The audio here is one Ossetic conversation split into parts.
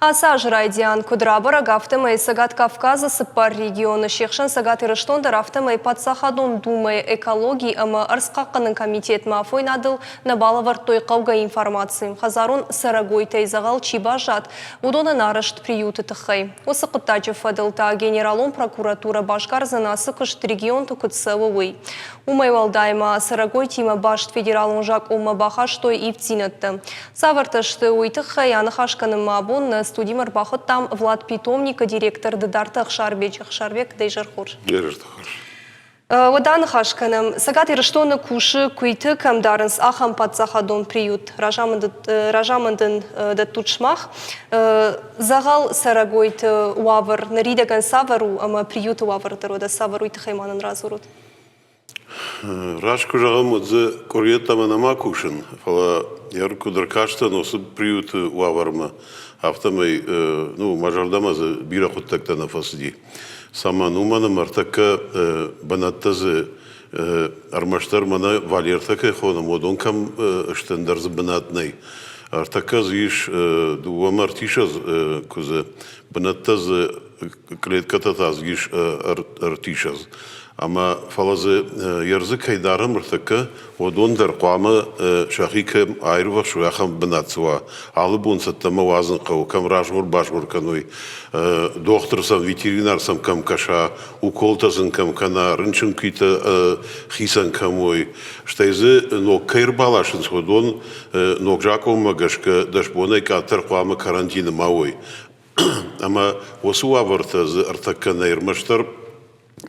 Ацы азы райдиан куыд рабӕрӕг, афтӕмӕй Цӕгат Кавказы цыппар регионы, се хсӕн Цӕгат Ирыстон дӕр, афтӕмӕй Паддзахадон Думӕйы экологи ӕмӕ ӕрдзхъахъхъӕнын комитетмӕ афойнадыл нӕ балӕвӕрдтой хъӕугӕ информаци, хӕдзарон цӕрӕгойтӕй дзӕгъӕл чи баззад, уыдонӕн арӕзт приюты тыххӕй. Уыцы хъуыддаджы фӕдыл та Генералон прокуратурӕ басгардзӕн ацы куыст регионты куыд цӕуы, уый. Уымӕй уӕлдай ма цӕрӕгойтимӕ баст федералон закъонмӕ бахастой ивддзинӕдтӕ. Цавӕртӕ сты, уый тыххӕй аныхас кӕнынмӕ абон нӕ студимӕ ӕрбахуыдтам Влад Питомник-ы директор Дыдарты Ӕхсарбеджы. Ӕхсарбег, дӕ изӕр хорз. Изӕр хорз. Уӕдӕ аныхас кӕнӕм. Цӕгат Ирыстоны кусы, куыйты кӕм дарынц, ахӕм паддзахадон приют. Разамынд ын дӕттут сымах. Дзӕгъӕл цӕрӕгойты уавӕр ныридӕгӕн цавӕр у ӕмӕ приюты уавӕр дӕр уӕдӕ цавӕр, уый тыххӕй ма нын радзурут. Раст куы зӕгъӕм, уӕд дзы къуыри йеддӕмӕ нӕма кусын, фӕлӕ йӕ куыд ӕркастӕн уыцы приюты уавӕрмӕ, афтӕмӕй ну, мӕ зӕрдӕмӕ дзы бирӕ хъуыддӕгтӕ нӕ фӕцыди. Цӕмӕн? Уымӕн ӕмӕ ӕртӕккӕ бынӕттӕ дзы ӕрмӕстдӕр мӕнӕ вольертӕ кӕй хонӕм, уыдон кӕм сты, ӕндӕр дзы бынат нӕй. Ӕртӕккӕ дзы ис дыууӕ мӕ ӕртиссӕдз куыдзы, бынӕттӕ дзы кълеткӕтӕ та дзы ис ӕртиссӕдз. Ӕмӕ фӕлӕ дзы йе рдзы кӕй дарӕм ӕртӕккӕ, уыдон дӕр хъуамӕ сӕхи кӕм аирвӕзой, ахӕм бынат цы уа. Алы бон цӕттӕмӕ уадзын хъӕуы, кӕм разгъор-базгъор кӕной, дохтыр сӕм, ветеринар сӕм кӕм кӕса, уколтӕ сын кӕм кӕна, рынчын куыйтӕ хицӕн кӕм уой. Стӕй дзы ног кӕй ӕрбаласынц, уыдон ног закъонмӕ гӕсгӕ 10 бонӕй къаддӕр хъуамӕ карантины ма уой. Ӕмӕ уыцы уавӕртӕ дзы ӕртӕккӕ нӕй, ӕрмӕстдӕр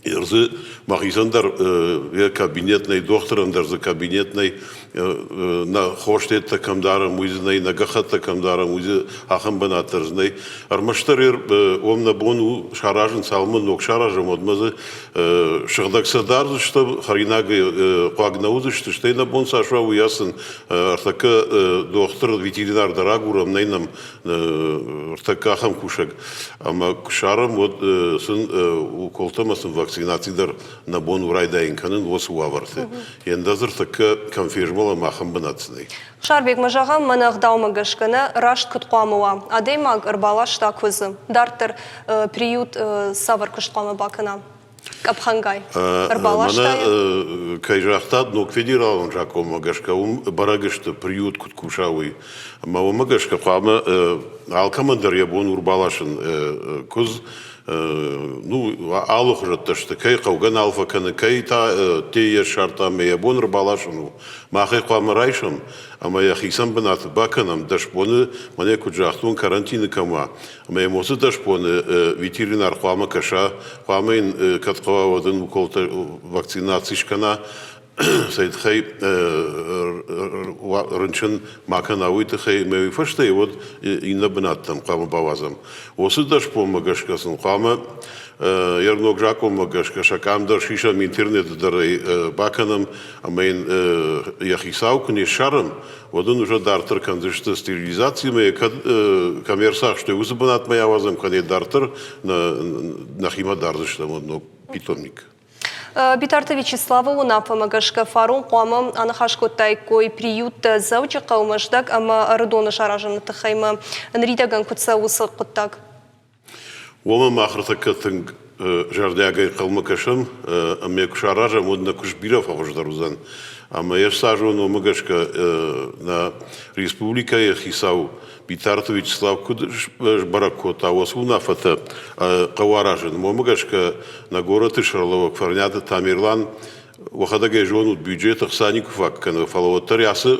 дзы мӕхицӕн дӕр йӕ кабинет нӕй, дохтырӕн дӕр дзы кабинет нӕй, нӕ хостеттӕ кӕм дарӕм, уый дзы нӕй, нӕ гӕххӕттӕ кӕм дарӕм, уый дзы ахӕм бынат дӕр дзы нӕй. Ӕрмӕстдӕр уым нӕ бон у саразын, цалынмӕ ног саразӕм, уӕдмӕ дзы сыгъдӕг сӕ дардзыстӕм, хӕринагӕй хъуаг нӕ уыдзысты, стӕй нӕ бон цас уа, уыйас сын ӕртӕккӕ дохтыр, ветеринар дӕр агурӕм, нӕй нӕм ӕртӕккӕ ахӕм кусӕг. Ӕмӕ куы ссарӕм, уӕд сын уколтӕ ӕмӕ сын вакцинаци дӕр нӕ бон у райдайын кӕнын уыцы уавӕрты. Ӕндӕр дзы ӕртӕккӕ кӕм фезмӕлӕм, ахӕм бынат сын нӕй. Шарбегмӕ зӕгъӕм, мӕнӕ ӕгъдаумӕ гӕсгӕ нӕ раст куыд хъуамӕ уа? Адӕймаг ӕрбаласта куыдзы. Дарддӕр приют цавӕр куыст хъуамӕ бакӕна? Къӕпхӕнгай ӕрбаласта Мӕнӕ кӕй загътат, ног федералон закъонмӕ гӕсгӕ уым бӕрӕг сты, приют куыд куса, уый. Ӕмӕ уымӕ гӕсгӕ хъуамӕ алкӕмӕн дӕр йӕ бон у ӕрбаласын куыдз. Ну, алыхуызӕттӕ сты, кӕй хъӕугӕ нал фӕкӕны, кӕй та йӕ ссардта ӕмӕ йӕ бон ӕрбаласын у. Мах ӕй хъуамӕ райсӕм ӕмӕ йӕ хицӕн бынаты бакӕнӕм, 10 боны, мӕнӕ куыд загътон, карантины кӕм уа, ӕмӕ йӕм уыцы 10 боны ветеринар хъуамӕ кӕса, хъуамӕ йын кӕд хъӕуа, уӕд ын уколтӕ вакцинаци скӕна, цӕй тыххӕй рынчын ма кӕна, уый тыххӕй ӕмӕ уый фӕстӕ уӕд иннӕ бынӕттӕм хъуамӕ бауадзӕм. Уыцы 10 бонмӕ гӕсгӕ сын хъуамӕ йӕ ног закъонмӕ гӕсгӕ сӕ къам дӕр сисӕм, интернеты дӕр ӕй бакӕнӕм ӕмӕ йын йӕ хицау куы не ссарӕм, уӕд ын уже дарддӕр кӕндзысты стерилизацимӕ, кӕд кӕм ӕрцахстой, уыцы бынатмӕ йӕ ауадзӕм, кӕнӕ дарддӕр нӕхимӕ дардзыстӕм уӕд ног питомник. Битарты Вячеславы уынаффӕмӕ гӕсгӕ фарон хъуамӕ аныхас кодтаиккой приюттӕ Дзӕуджыхъӕу, Мӕздӕг ӕмӕ Ӕрыдоны саразыны тыххӕй ӕмӕ ныридӕгӕн куыд цӕуы уыцы хъуыддаг? Уымӕ мах ӕртӕккӕ тынг зӕрдиагӕй хъӕумӕ кӕсӕм ӕмӕ куы саразӕм, уӕд нӕ куыст бирӕ фӕхуыздӕр уыдзӕн. Ӕмӕ йӕ саразон уымӕ гӕсгӕ нӕ республикӕйы хицау Битарты Вячеслав куыд сбӕрӕг кодта, уыцы уынаффӕтӕ хъӕуы аразын. Уымӕ гӕсгӕ нӕ горӕты сӕргълӕууӕг Фӕрниаты Тамерлан уӕхӕдӕг ӕй зонут, бюджет ӕхца никуы фаг кӕны, фӕлӕ уӕддӕр ацы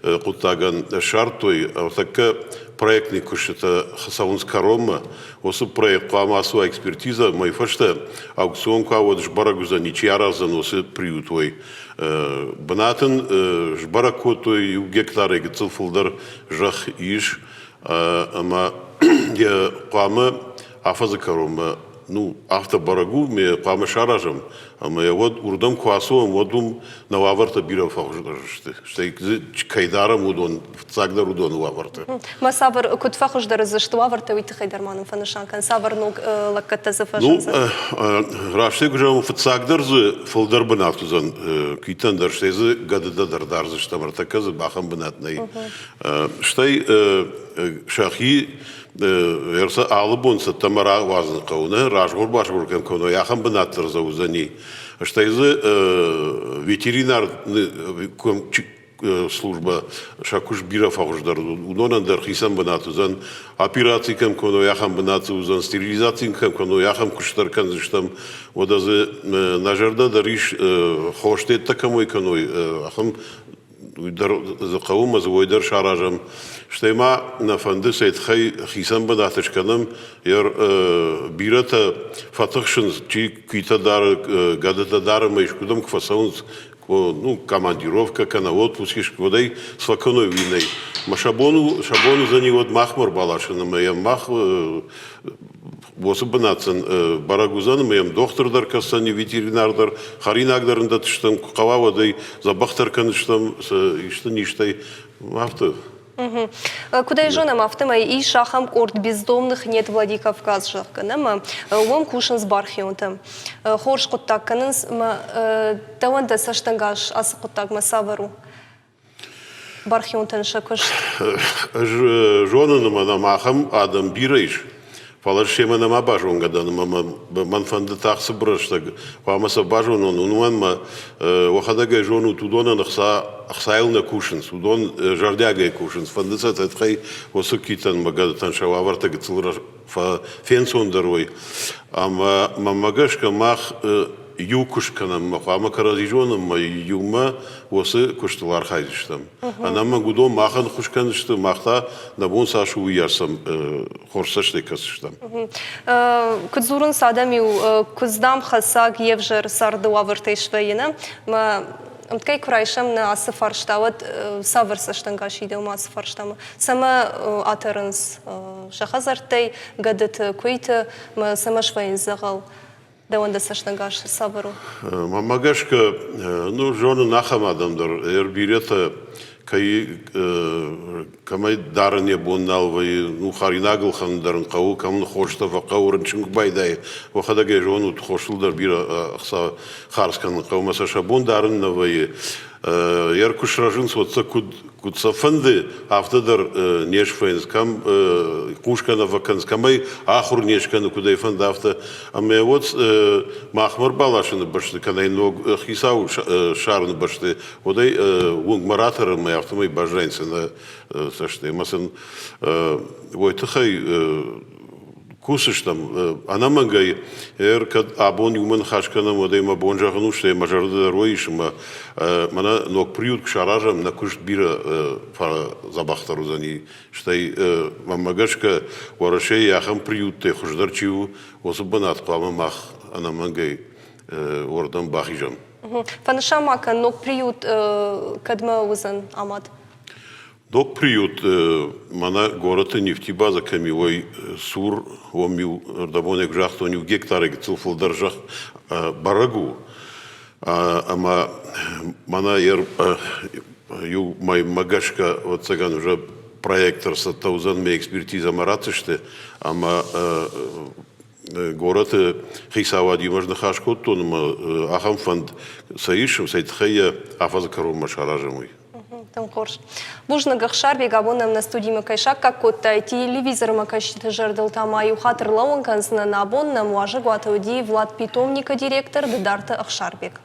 хъуыддагӕн ссардтой, ӕртӕккӕ проектный куыстытӕ цӕуынц кӕронмӕ. Уыцы проект хъуамӕ ацӕуа экспертизӕ, мӕй фӕстӕ аукцион куы уӕд сбӕрӕг уыдзӕни, чи араздзӕн уыцы приют, уый. Бынат ын сбӕрӕг кодтой, иу гектарӕй гыццыл фылдӕр зӕхх ис, ӕмӕ йӕ хъуамӕ афӕдзы кӕронмӕ ну, афтӕ бӕрӕг у, ме хъуамӕ саразӕм, ӕмӕ йӕ уӕд уырдӕм куы ацӕуӕм, уӕд уым нӕ уавӕртӕ бирӕ фӕхуыздӕр сты. Стӕй дзы кӕй дарӕм, уыдон, фыццагдӕр уыдоны уавӕртӕ. Мӕ цавӕр, куыд фӕхуыздӕр уыдзысты уавӕртӕ, уый тыххӕй дӕр ма нын фӕнысан кӕн, цавӕр ног лӕггӕдтӕ дзы фӕзындзӕн? Ну, растӕй куы зӕгъӕм, фыццагдӕр дзы фылдӕр бынат уыдзӕн куитӕн дӕр, стӕй дзы гӕдытӕ дӕр дардзыстӕм, ӕртӕккӕ дзы бахӕм бынат нӕй. Стӕй сӕхи. Ӕрсӕ алы бон цӕттӕмӕ рауадзын хъӕуы, нӕ разгъор-базгъор кӕм кӕной, ахӕм бынат дӕр дзы уыдзӕни. Стӕй дзы ветеринар службӕ сӕ куыст бирӕ фӕхуыздӕр. Уыдонӕн дӕр хицӕн бынат уыдзӕн. Операци кӕм кӕной, ахӕм бынат дзы уыдзӕн, стерилизаци кӕм кӕной, ахӕм куыст дӕр кӕндзыстӕм. Уӕдӕ дзы нӕ зӕрдӕ дӕр ис, хостеттӕ кӕм уӕй кӕной, ахӕм уый дӕр дзы хъӕуы ӕмӕ дзы уой дӕр саразӕм. Стӕй ма нӕ фӕнды сӕ тыххӕй хицӕн бынат скӕнӕм. Бирӕтӕ фӕтыхсынц, чи куитӕ дары, гӕдытӕ дары ӕмӕ искуыдӕм куы фӕцӕуынц, ну, командировкӕ кӕнӕ отпуск искуыдӕй фӕкӕной, уый нӕй. Мӕ сӕ бон у, сӕ бон уыдзӕни уӕд махмӕ ӕрбаласын ӕмӕ йӕм мах уыцы бынат сын бӕрӕг уыдзӕн ӕмӕ йӕм дохтыр дӕр кӕсдзӕни, ветеринар дӕр, хӕринаг дӕр ын дӕтдзыстӕм, куы хъӕуа, уӕд ӕй дзӕбӕхдӕр кӕндзыстӕм исты низтӕй. Афтӕ. Куыд ӕй зонӕм, афтӕмӕй ис ахӕм къорд бездомных нет Владикавказ, зӕгъгӕ, ӕмӕ уым кусынц бархионтӕ. Хорз хъуыддаг кӕнынц ӕмӕ дӕуӕн дӕ цӕстӕнгас ацы хъуыддагмӕ цавӕр у? Бархионтӕн сӕ куыст. Ӕз зонын ӕмӕ нӕм ахӕм адӕм бирӕ ис, фӕлӕ семӕ нӕма базонгӕ дӕн ӕмӕ мӕн фӕнды тагъд цыбыр рӕстӕг хъуамӕ сӕ базонон, уымӕн мӕ уӕхӕдӕг ӕй зонут, уыдонӕн ӕхца ӕхцайыл нӕ кусынц, уыдон зӕрдиагӕй кусынц, фӕнды сӕ тыххӕй уыцы китӕн мӕ гӕдытӕн сӕ уавӕртӕ гыццыл фенцондӕр уой. Ӕмӕ мӕнмӕ гӕсгӕ мах иу куыст кӕнӕм ӕмӕ хъуамӕ кӕрӕдзи зонӕм ӕмӕ иумӕ уыцы куыстыл архайдзыстӕм. Ӕнӕмӕнг уыдон махӕн ӕххуыс кӕндзысты, мах та нӕ бон цас у, уыйас сӕм хорз цӕстӕй кӕсдзыстӕм. Куыд дзурынц адӕм-иу, куыдз, дам, хӕцаг йе взӕр царды уавӕртӕй свӕййы, нӕ? Мӕ ӕмткӕй куы райсӕм нӕ ацы фарста, уӕд цавӕр цӕстӕнгас идӕм ацы фарстамӕ? Цӕмӕ атӕрынц сӕ хӕдзӕрттӕй гӕдыты, куыйты, мӕ цӕмӕ свӕййынц дзӕгъӕл? Дӕуӕн дӕ цӕстӕнгас цавӕр у? Мӕнмӕ гӕсгӕ, ну, зонын ахӕм адӕм дӕр, бирӕтӕ кӕй кӕмӕй дарын йӕ бон нал вӕййы, ну, хӕринаг ӕлхӕнын дӕр ын хъӕуы, кӕм ын хостӕ фӕхъӕуы, рынчын куы байдайы, уӕхӕдӕг ӕй зонут, хостыл дӕр бирӕ ӕхца хардз кӕнын хъӕуы, ӕмӕ сӕ сӕ бон дарын нӕ вӕййы. Йӕ куы сырӕзынц, уӕд сӕ куыд куыд сӕ фӕнды, афтӕ дӕр не сфӕйынц, кӕм хъусгӕ нӕ фӕкӕнынц, кӕмӕй ахуыр не скӕны, куыд ӕй фӕнды, афтӕ. Ӕмӕ уӕд махмӕ ӕрбаласыны бӕсты, кӕнӕ ног хицау ссарыны бӕсты, уӕд ӕй уынгмӕ ратӕры ӕмӕ афтӕмӕй баззайынц ӕнӕ цӕстӕй. Ӕмӕ сын уой тыххӕй кусыстӕм. Ӕнӕмӕнгӕй, кӕд абон иумӕ ныхас кӕнӕм, уӕд ӕй мӕ бон зӕгъын у, стӕй мӕ зӕрдӕ дӕр уый ис, ӕмӕ мӕнӕ ног приют куы саразӕм, нӕ куыст бирӕ фӕдзӕбӕхдӕр уыдзӕни. Стӕй, мӕнмӕ гӕсгӕ, Уӕрӕсейы ахӕм приюттӕй хуыздӕр чи у, уыцы бынат хъуамӕ мах ӕнӕмӕнгӕй уырдӕм бахизӕм. Фӕнысан ма кӕн, ног приют кӕдмӕ уыдзӕн амад? Ног приют мӕнӕ горӕты нефтебаза кӕми уой сур, уым-иу ӕрдӕбонӕй куы загътон, иу гектарӕй гыццыл фылдӕр зӕхх бӕрӕг у. Ӕмӕ мӕнӕ иу мӕймӕ гӕсгӕ, ӕвӕццӕгӕн, уже проект ӕрцӕттӕ уыдзӕн, ме экспертизӕмӕ ратдзысты ӕмӕ горӕты хицауадимӕ ныхас кодтон ӕмӕ ахӕм фӕнд сӕ ис, цӕй тыххӕй йӕ афӕдзы кӕронмӕ саразӕм, уый. Тынг хорз. Бузныг, Ӕхсарбег, абон нӕм нӕ студимӕ кӕй саккаг кодтай, телевизормӕ кӕсджыты зӕрдыл та ма иу хатт ӕрлӕууын кӕндзынӕн. Абон нӕм уазӕгуаты уыди Влад Питомник-ы директор Дыдарты Ӕхсарбег.